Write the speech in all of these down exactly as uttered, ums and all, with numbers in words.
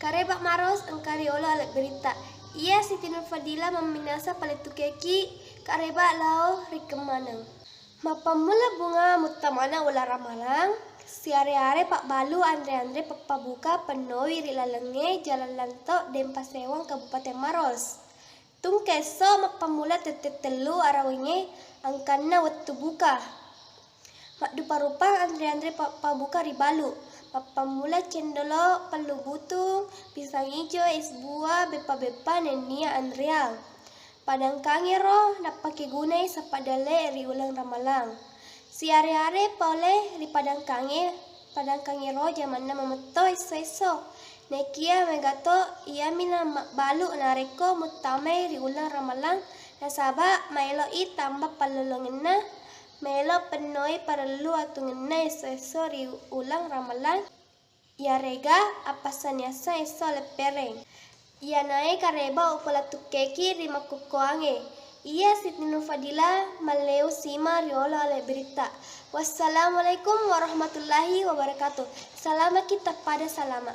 Kareba Maros engka riolo ale berita. Iya Siti Nurfadila mamminasa palettukeki kareba lao ri kemmaneng. Mappammula bunga muttamana uleng ramalang, siare-are pabbalu anre-anre pappabuka pennowi ri lalengnge Jalan Lanto, Deng Pasewang, Kabupaten Maros. Tungke esso mappammula tette tellu arawengnge angkanna wettu buka. Maddupa-rupa anre-anre pappabuka ri balu. Mappammula cendolo, pellu butung, pisang ijo, es buah, beppa-beppa nennia anreang. Padangkangero nappakegunai sappa dalle ri uleng ramalang. Siare-are pole ri padangkange, padangkangero jamanna mametto esso-esso. Nekia megato iyami na mabbalu narekko muttamai ri uleng ramalang, nasaba maelo i tamba pallolongenna, maelo pennoi parellu atungenna esso-esso ri uleng ramalang. Iyarega appassaniassang esso leppereng. Iyanae kareba upalettukkeki ri makkukkuangnge. Iya Siti Nurfadila malleu sima riolo ale berita. Wassalamualaikum warahmatullahi wabarakatuh. Salamaki tappada salama.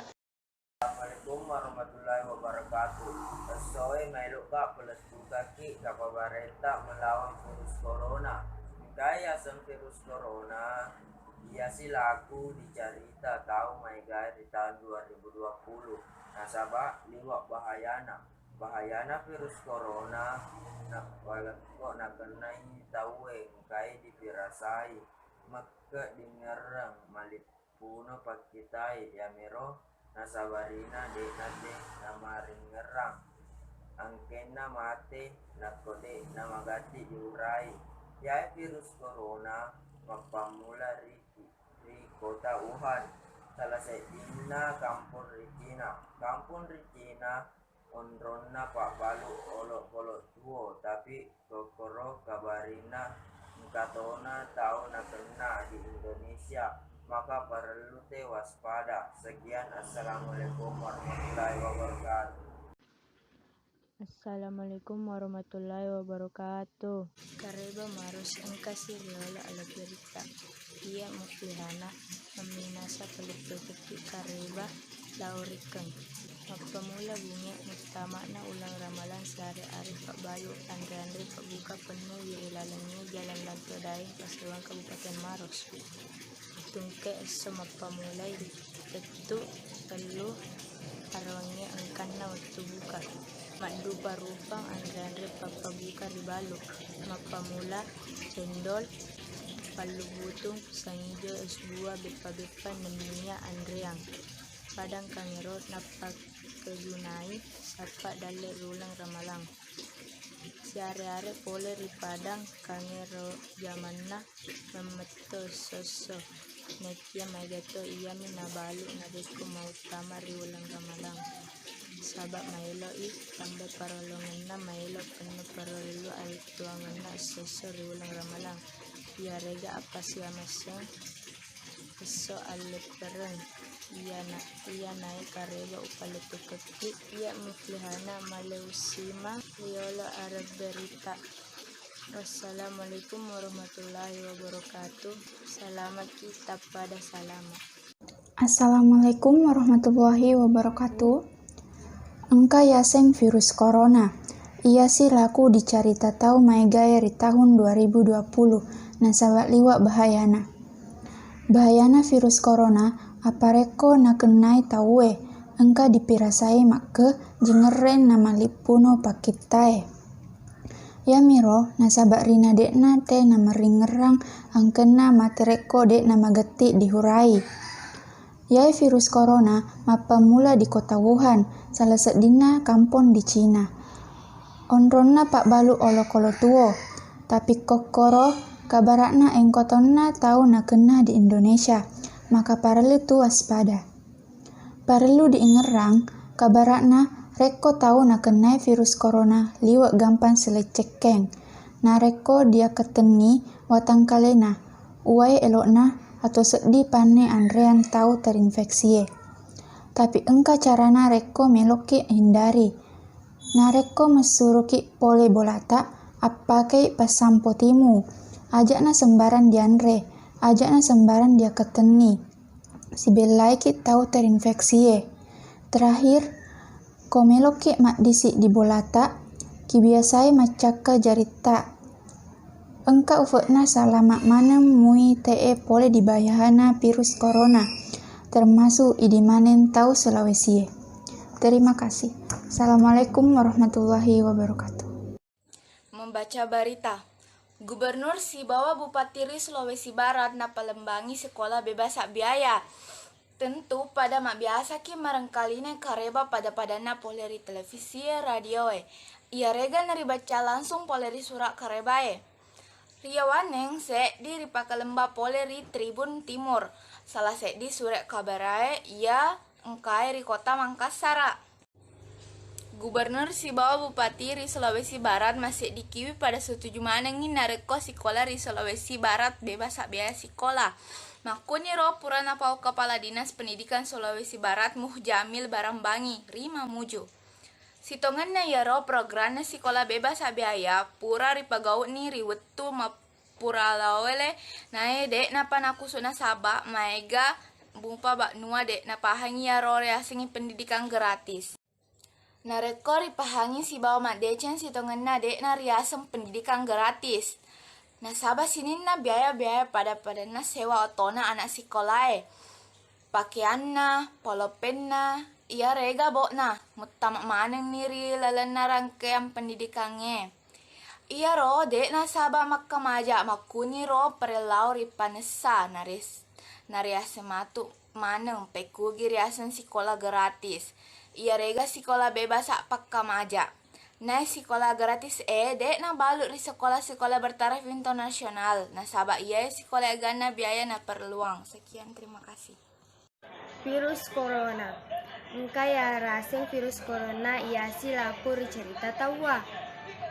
Assalamualaikum warahmatullahi wabarakatuh. Essoe maelokka palettukaki kabar berita melawan virus corona. Engkai yaseng virus corona? Iya silaku dicarita tau maegae ri taung dua ribu dua puluh, nasaba liwa bahayana. Bahayana virus corona na-, walekko nakennai tauwe engkai dipirasai mekke dingerreng malippuno pakkitai, yamiro nasabarina de'na te namaringerrang angkenna mate nakko de' namagatti diurai. Yae virus corona mappammula ri ri kota Wuhan, sala seddinna kampong ri Cina. Kampong ri Cina onronna pabbalu olokolo tuo, tapi kokkoro kabarinna engka tona tau nakenna di Indonesia, maka parellu te waspada. Sekian, assalamualaikum warahmatullahi wabarakatuh. Assalamualaikum warahmatullahi wabarakatuh. Kareba Maros engkasi riolo ale berita. Iya Muflihana mamminasa palettukekki kareba lao rikkeng. Mappammula bunge muttamana uleng ramalang siare-are pabbalu anre-anre pabbuka pennu ri lalengnge Jalan Lanto Daeng Pasewang Kabupaten Maros. Tungke esso mappammulai ri tettu tellu arawengnge angkanna wettu buka. Maddupa-rupang anre-anre pappabuka ri balu. Mappammula cendol, pallu butung, pisang ijo, es buah, beppa-beppa nennia anreang. Padangkangero nappakegunai sappa dalle ri uleng ramalang. Siare-are pole ri padang kangero jamanna mametto esso-esso. Naekia maegato iyami nabalu narekko mauttama ri uleng ramalang. Saba maelo i tamba parolongenna, maelo penno parellu alettuangenna esso-esso ri uleng ramalang. Iyarega appasiamasseng esso alleppereng. Iyana, iyanae kareba upalettukekki. Iya Muflihana maleusima riolo areng berita. Wassalamualaikum warahmatullahi wabarakatuh. Salamaki tappada salama. Assalamualaikum warahmatullahi wabarakatuh. Engka yaseng virus corona. Iyasi laku dicarita tau maegae ri tahun dua ribu dua puluh, nasaba liwa bahayana. Bahayana virus corona, apparekko nakennai tauwe, engka dipirasai makke jingerreng namalippuno pakkittae. Yamiro nasaba rina de'na te namaringerrang angkenna mate rekko de' namagetti dihurai. Yae virus corona mappammula di kota Wuhan, sala seddinna kampong di Cina. Onronna pabbalu olokolo tuo, tapi kokkoro kabara'na engko tonna tau nakenna di Indonesia, maka parellu tu waspada. Parellu diingerrang kabara'na rekko tau nakennai virus corona liwe' gampang sileccekkeng. Narekko diakkatenni watangkalena, uwae elo'na, atau seddi panne anreang tau terinfeksie. Tapi engka carana rekko meloki hindari. Narekko messuroki pole bolata, appakei passampo timu. Aja'na sembarang dianre, aja'na sembarang diakkatenni. Sibellaiki tau terinfeksie. Terakhir, ko meloki maddisi di bolata, kibiasai maccakka jaritta. Engka ufe'na salama maneng mui te'e pole di bahayana virus corona, termasuk idi maneng tau Sulawesie. Terima kasih. Assalamualaikum warahmatullahi wabarakatuh. Membaca berita. Gubernur sibawa Bupati ri Sulawesi Barat napalembangi sekolah bebas biaya. Tentu pada mabbiasaki marengkalinai kareba pada-padanna pole ri televisi e, radio e. Iyarega naribaca langsung pole ri surat kareba e. Riyawaneng seddi ripakalemba pole ri Tribun Timur, salah seddi surat kabarae iya engkae ri Kota Mangkassara. Gubernur sibawa Bupati ri Sulawesi Barat masseddikiwi pada setuju manengngi narekko sikola ri Sulawesi Barat bebas biaya sikola. Makkuniro pura napau Kepala Dinas Pendidikan Sulawesi Barat Muh Jamil Barambangi ri Mamuju. Sitongenna iyaro programna sikola bebas biaya pura ripagau'ni ri wettu map- pura lawele, nae de'napa nakusu nasaba maega mupa banua de' napahangi iyaro riasengngi pendidikan gratis. Narekko ripahangi sibawa maddeceng sitongenna de'na riaseng pendidikan gratis. Nasaba sininna biaya-biaya pada-padanna sewa otona anak sikolae, pakeanna, poloppenna, iyarega bo'na, muttama manenni ri lalenna rangkeang pendidikangnge. Iyaro de' nasaba makkamaja makkuniro parellau ripanessa nares-, nariaseng matu maneng pekkugi riaseng sikola gratis. Iyarega sikola bebasa pakkamaja. Nae sikola gratis e de' nabalu ri sekola-sekola bertaraf internasional, nasaba iyae sikola eganna biaya naperluang. Sekian, terima kasih. Virus corona. Engka yaraseng virus corona iyasi laku ri cerita tauwa.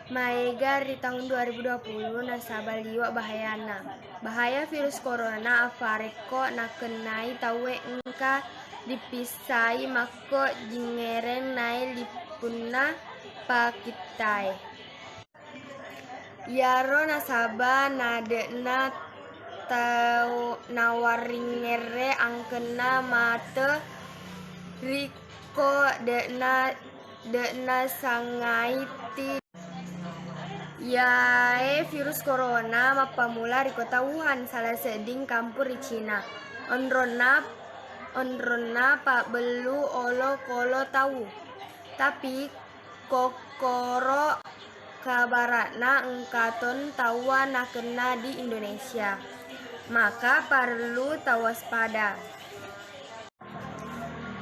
Maega ri tahun dua ribu dua puluh nasaba liwa bahayana. Bahaya virus corona affarekko nakennai tauwe engka dipissai makko jingereng nae lippunna pakittae. Iyaro nasaba nade'na tau nawarringngere angkenna mate rikko de'na, de'na sangai ti. Iyae virus corona mappamula ri kota Wuhan, salah sedding kampung ri Cina. Onronna, onronna pabbellu olokolo tau. Tapi kokkoro kabara'na engka tong tauwa nakenna di Indonesia, maka parellu tawaspada.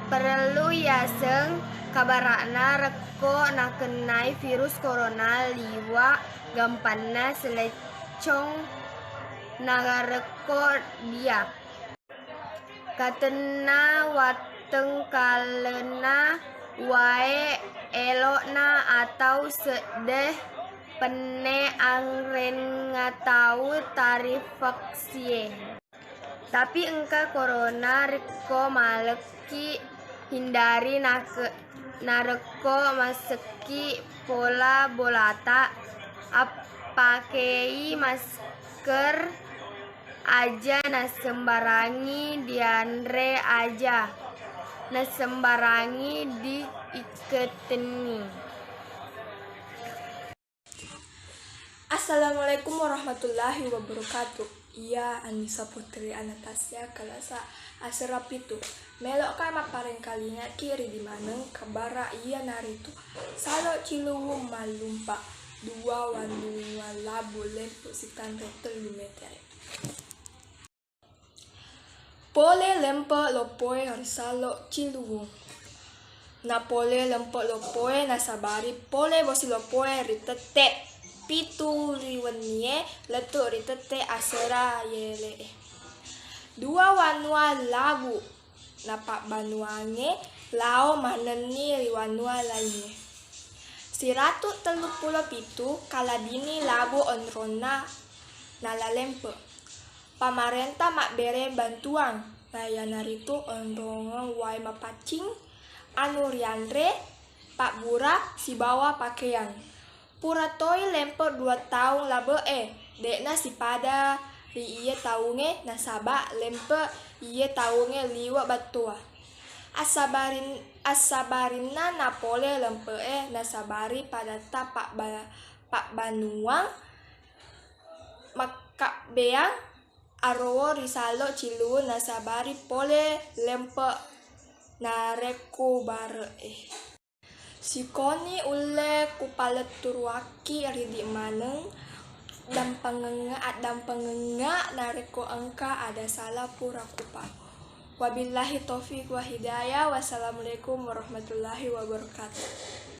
Parellu yaseng kabara'na rekko nakennai virus corona liwa gampanna seleccong narekko dia. Katenna wattengkalenna wae elo'na atau sedde penne anrengnga tau tarifaksie. Tapi engka corona rekko malekki hindari nake-, narekko masekki pola bolata, appakei masker aja, nasembarangi dianre aja, nasembarangi diikketenni. Assalamualaikum warahmatullahi wabarakatuh. Iya, Anissa Putri Anastasia, kelasa asera pitu. Melo'ka mapparengkalingekki ridi maneng kabbara iyanaritu Salo Ciliwung mallumpa dua wanua labu lempu sitanre tellu metere. Pole lempe loppoe ri Salo Ciliwung. Napole lempe loppoe nasabari pole bosi loppoe ri tette pitu ri wennie lettu ri tette asera yele'e. Dua wanua labu napabbanuangnge lao manenni ri wanua laingnge. Siratu telluppulo pitu kalabini labu onronna nala lempe. Pamarenta mabbere bantuang, naiyanaritu onrongeng wae mapaccing, anu rianre, pabbura, sibawa pakeang. Pura toi lempe dua taung labe'e, de'na sipada ri iye taungnge nasaba lempe iye taungnge liwe battoa. Assabarin-, assabarinna napole lempe'e, nasabari padatta pabba-, pabbanuang makkabbeang arowo ri salo Cilluwung, nasabari pole lempe' narekku bare'e. Sikoni ulle kupaletturuakki ridi maneng dampengengnga, addampengengnga narekko engka ada sala pura kupa. Wabillahi taufiq wa hidayah. Wassalamualaikum warahmatullahi wabarakatuh.